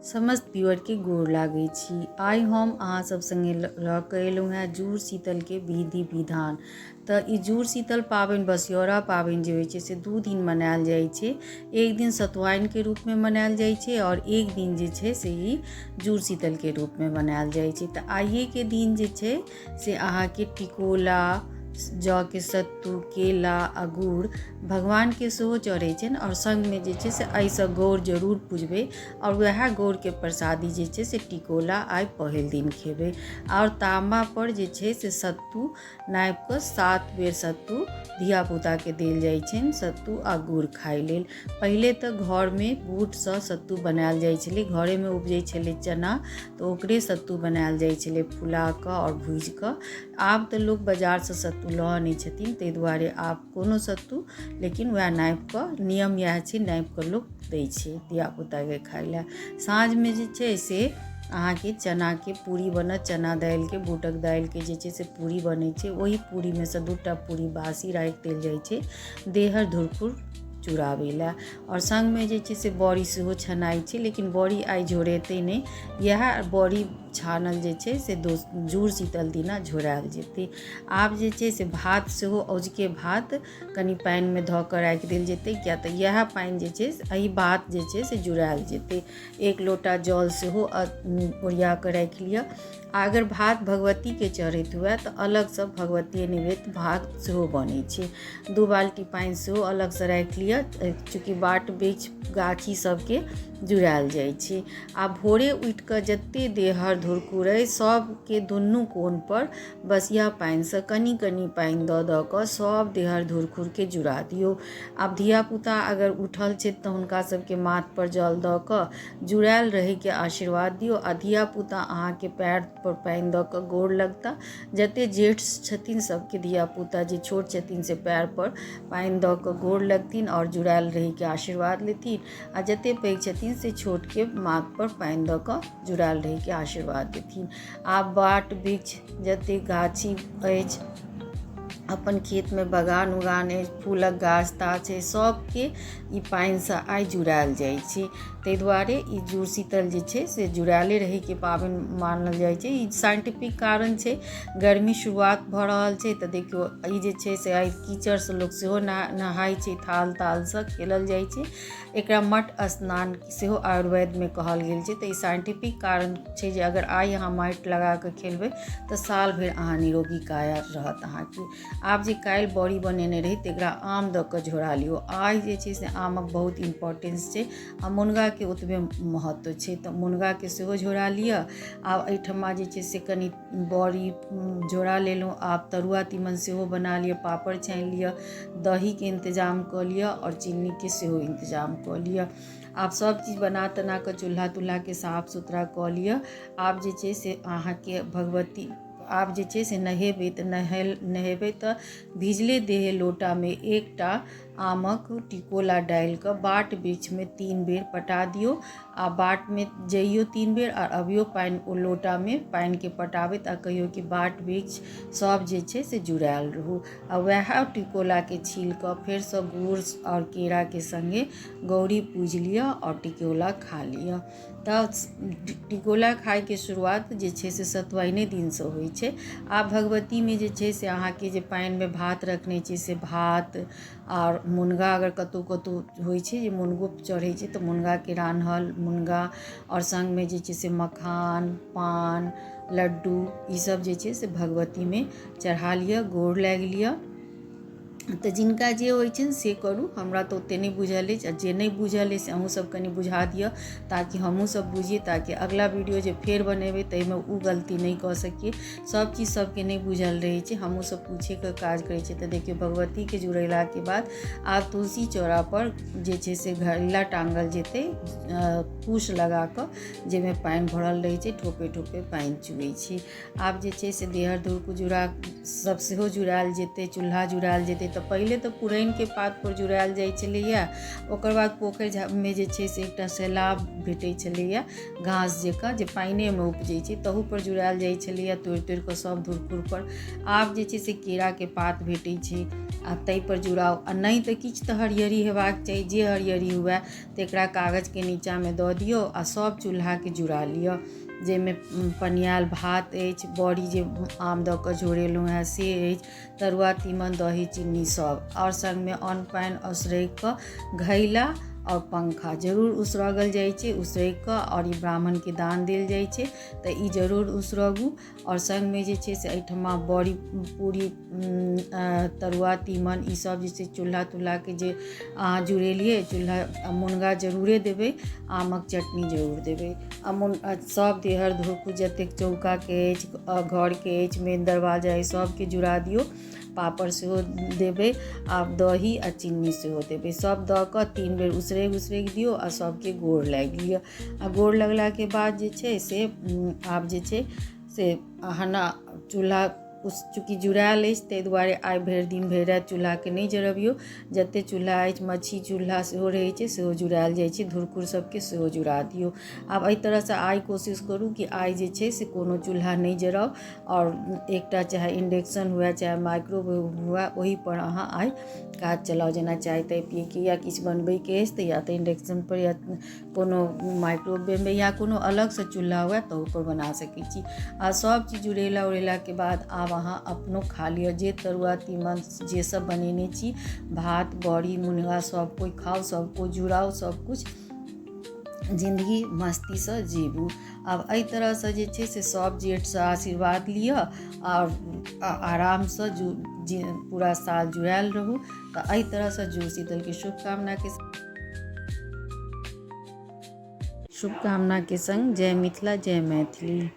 समस्त व्यूअरके गोर लागै छी। आइ हम अहाँ सब सङ्गे लऽ कऽ एलहुँ हेँ जुड़ शीतलके विधि विधान। तऽ ई जुड़ शीतल पाबनि बसियौरा पाबनि जे होइ छै से 2 दिन मनायल जाइ छै। एक दिन सतुआइनके रूपमे मनायल जाइ छै आओर एक दिन जे छै से ई जुड़ शीतलके रूपमे मनायल जाइ छै। तऽ आइएके दिन जे छै से अहाँके टिकोला, जौके सत्तू, केला आ गुड़ भगवानके सेहो चढ़ै छनि आओर सङ्गमे जे छै से एहिसँ गौर जरूर पुजबै आओर वएह गौरके प्रसादी जे छै से टिकोला आइ पहिल दिन खेबै। आओर ताँबापर जे छै से सत्तू नापिकऽ 7 बेर सत्तू धियापुताके देल जाइ छनि सत्तू आ गुड़ खाइ लेल। पहिले तऽ घरमे बूटसँ सत्तू बनायल जाइ छलै, घरेमे उपजै छलै चना, तऽ ओकरे सत्तू बनायल जाइ छलै फुलाकऽ आओर भुजिकऽ। आब तऽ लोक बाजारसँ सत्तू लऽ अनै छथिन, ताहि दुआरे आब कोनो सत्तू, लेकिन वएह नापिकऽ नियम इएह छै, नापिकऽ लोक दै छै धियापुताके खाइ लए। साँझमे जे छै से अहाँके चनाके पूरी बनत, चना दालिके, बूटक दालिके जे छै से पूरी बनै छै। ओहि पूरीमे सँ 2टा पूरी बासी राखि देल जाइ छै देहर धुरखुर चुराबै लए। आओर सङ्गमे जे छै से बड़ी सेहो छनाइ छै, लेकिन बड़ी आइ झोरेतै नहि, इएह बड़ी छानल जे छै से जुड़ शीतल दिना झोरायल जेतै। आब जे छै से भात सेहो औजके भात कनि पानिमे धऽ कऽ राखि देल जेतै, किया तऽ इएह पानि जे छै से एहि भात जे छै से जुड़ायल जेतै। 1 लोटा जल सेहो ओरिया कऽ राखि लिअ। आ अगर भात भगवतीके चढ़ैत हुए तऽ अलगसँ भगवती निवेद्य भात सेहो बनै छै। 2 बाल्टी पानि सेहो अलगसँ राखि लिअ, चूँकि बाट वृक्ष गाछी सबके जुड़ायल जाइ छै। आ भोरे उठिकऽ जते देहर धुरकुर अइ सबके दुनू कोनपर बसिया पानिसँ कनि कनि पानि दऽ दऽ कऽ सब देहर धुरखुरके जुड़ा दियौ। आब धियापुता अगर उठल छथि तऽ हुनका सबके माथपर जल दऽ कऽ जुड़ायल रहैके आशीर्वाद दियौ। आ धियापुता अहाँके पैरपर पानि दऽ कऽ गोर लगता। जते जेठ छथिन सबके धियापुता जे छोट छथिन से पैरपर पानि दऽ कऽ गोर लगथिन आओर जुड़ायल रहैके आशीर्वाद लेथिन। आ जते पैघ छथिन से छोटके माथपर पानि दऽ कऽ जुड़ायल रहैके आशीर्वाद देथिन। आब बाट वृक्ष जते गाछी अछि, अपन खेतमे बगान उगान अछि, फूलक गाछ ताछ अछि, सबके ई पानिसँ आइ जुड़ायल जाइ छै। ताहि दुआरे ई जुड़ शीतल जे छै से जुड़ायले रहैके पाबनि मानल जाइ छै। ई साइंटिफिक कारण छै। गर्मी शुरुआत भऽ रहल छै तऽ देखियौ ई जे छै से आइ कीचड़सँ लोक सेहो नहाइ छै, थाल तालसँ खेलल जाइ छै। एकरा मट स्नान सेहो आयुर्वेदमे कहल गेल छै। तऽ ई साइंटिफिक कारण छै जे अगर आइ अहाँ माटि लगाकऽ खेलबै तऽ साल भरि अहाँ निरोगी काया रहत अहाँके। आब जे काल्हि बड़ी बनेने रही तकरा आम दऽ कऽ झोरा लियौ। आइ जे छै से आमक बहुत इम्पोर्टेंस छै आ मुनगाके ओतबे महत्व छै, तऽ मुनगाके सेहो झोरा लिअ। आब एहिठमा जे छै से कनि बड़ी झोरा लेलहुँ। आब तरुआ तीमन सेहो बना लिअ, पापड़ छानि लिअ, दहीके इन्तजाम कऽ लिअ आओर चिन्नीके सेहो इन्तजाम कऽ लिअ। आब सब चीज बना तना कऽ चूल्हा तुल्हाके साफ सुथरा कऽ लिअ। आब जे छै से अहाँके भगवती आब जे छै से नहेबै तऽ नहेबै तऽ भिजले देहे लोटामे 1टा आमक टिकोला डालिकऽ बाट बीचमे 3 बेर पटा दियौ। आ बाटमे जइयौ 3 बेर आ अबियौ पानि ओ लोटामे पानिके पटाबैत आ कहियौ कि बाट वृक्ष सब जे छै से जुड़ायल रहू। आ वएह टिकोलाके छीलकऽ फेरसँ गुड़ आओर केराके सङ्गे गौरी पूजि लिअ आओर टिकोला खा लिअ। तऽ टिकोला खाइके शुरुआत जे छै से सतुआइने दिनसँ होइ छै। आब भगवतीमे जे छै से अहाँके जे पानिमे भात रखने छी से भात आओर मुनगा अगर कतहु कतहु होइ छै जे मुनगो चढ़ै छै तऽ मुनगाके रान्हल मुनगा आओर सङ्गमे जे छै से मखान, पान, लड्डू ईसब जे छै से भगवतीमे चढ़ा लिअ, गोर लागि लिअ। तऽ जिनका जे होइ छनि से करू, हमरा तऽ ओतेक नहि बुझल अछि आ जे नहि बुझल अछि से अहूँसब कनि बुझा दिअ ताकि हमहूँसब बुझिए, ताकि अगिला वीडियो जे फेर बनेबै ताहिमे ओ गलती नहि कऽ सकिए। सब चीज सबके नहि बुझल रहै छै, हमहूँसब पूछैके काज करै छियै। तऽ देखियौ भगवतीके जुड़ेलाके बाद आब तुलसी चौरापर जे छै से घड़ैला टाँगल जेतै कुश लगाकऽ, जाहिमे पानि भरल रहै छै, ठोपे ठोपे पानि चुबै छै। आब जे छै से देहर धुरकुर जुड़ा सब सेहो जुड़ायल जेतै, चूल्हा जुड़ायल जेतै, तऽ पहिले तऽ पुरैनके पातपर जुड़ायल जाइ छलैए। ओकर बाद पोखरि झामे जे छै से एकटा सैलाब भेटै छलैए, घास जकाँ जे पानिएमे उपजै छै, तहूपर जुड़ायल जाइ छलैए तोड़ि तोड़ि कऽ सभ धुरखुरपर। आब जे छै से केराके पात भेटै छै आ ताहिपर जुड़ाउ, आ नहि तऽ किछु तऽ हरियरी हेबाक चाही। जे हरियरी हुए तकरा कागजके नीचाँमे दऽ दियौ आ सभ चूल्हाके जुड़ा लिअ, जाहिमे पनियाएल भात अछि, बड़ी जे आम दऽ कऽ झोरेलहुँ हेँ से अछि, तरुआ तीमन दही चीनी सब, आओर सङ्गमे अन्न पानि उसरगि कऽ घैला आओर पंखा जरूर उसरगल जाइ छै। उसरगि कऽ आओर ई ब्राह्मणके दान देल जाइ छै, तऽ ई जरूर उसरगू। आओर सङ्गमे जे छै से एहिठमा बड़ी पूरी तरुआ तीमन ई सब जे छै चूल्हा तुल्हाके जे अहाँ जुड़ेलियै चूल्हा, मुनगा जरूरे देबै, आमक चटनी जरूर देबै। आ मुन सब there धुरखुर जतेक चौकाके अछि, घरके अछि, मेन दरवाजा अछि, सबके जुड़ा दियौ। पापड़ सेहो देबै आ दही आ चिन्नी सेहो देबै। सब दऽ कऽ 3 बेर उसरगि उसरगि दियौ आ सबके गोर लागि लिअ। आ गोर लगलाके बाद जे छै से आब जे छै से अहाँ ने चूल्हा चूँकि जुड़ायल अछि, ताहि दुआरे आइ भरि दिन भरि राति चूल्हाके नहि जरबियौ। जतेक चूल्हा अछि, मच्छी चूल्हा सेहो रहै छै, सेहो जुड़ायल जाइ छै, धुरखुर सबके सेहो जुड़ा दियौ। आब एहि तरहसँ आइ कोशिश करू कि आइ जे छै से कोनो चूल्हा नहि जराउ, आओर एकटा चाहे इन्डक्शन हुए चाहे माइक्रोवेव हुए, ओहिपर अहाँ आइ काज चलाउ। जेना चाय ताय पियैके या किछु बनबैके अछि तऽ या तऽ इन्डक्शनपर या कोनो माइक्रोवेवमे या कोनो अलगसँ चूल्हा हुए तऽ ओहिपर बना सकै छी। आ सभ चीज जुड़ेला उड़ेलाके बाद आब अहाँ अपनो खा लिअ, जे तरुआ तीमन जे सब बनेने छी, भात बड़ी मुनगा सब कोइ खाउ, सब कोइ जुड़ाउ, सब किछु जिन्दगी मस्तीसँ जीबू। आब एहि तरहसँ जे छै से सब जेठसँ आशीर्वाद लिअ आओर आरामसँ जे पूरा साल जुड़ायल रहू। तऽ एहि तरहसँ जुड़ शीतलके शुभकामनाके सङ्ग जय मिथिला, जय मैथिली।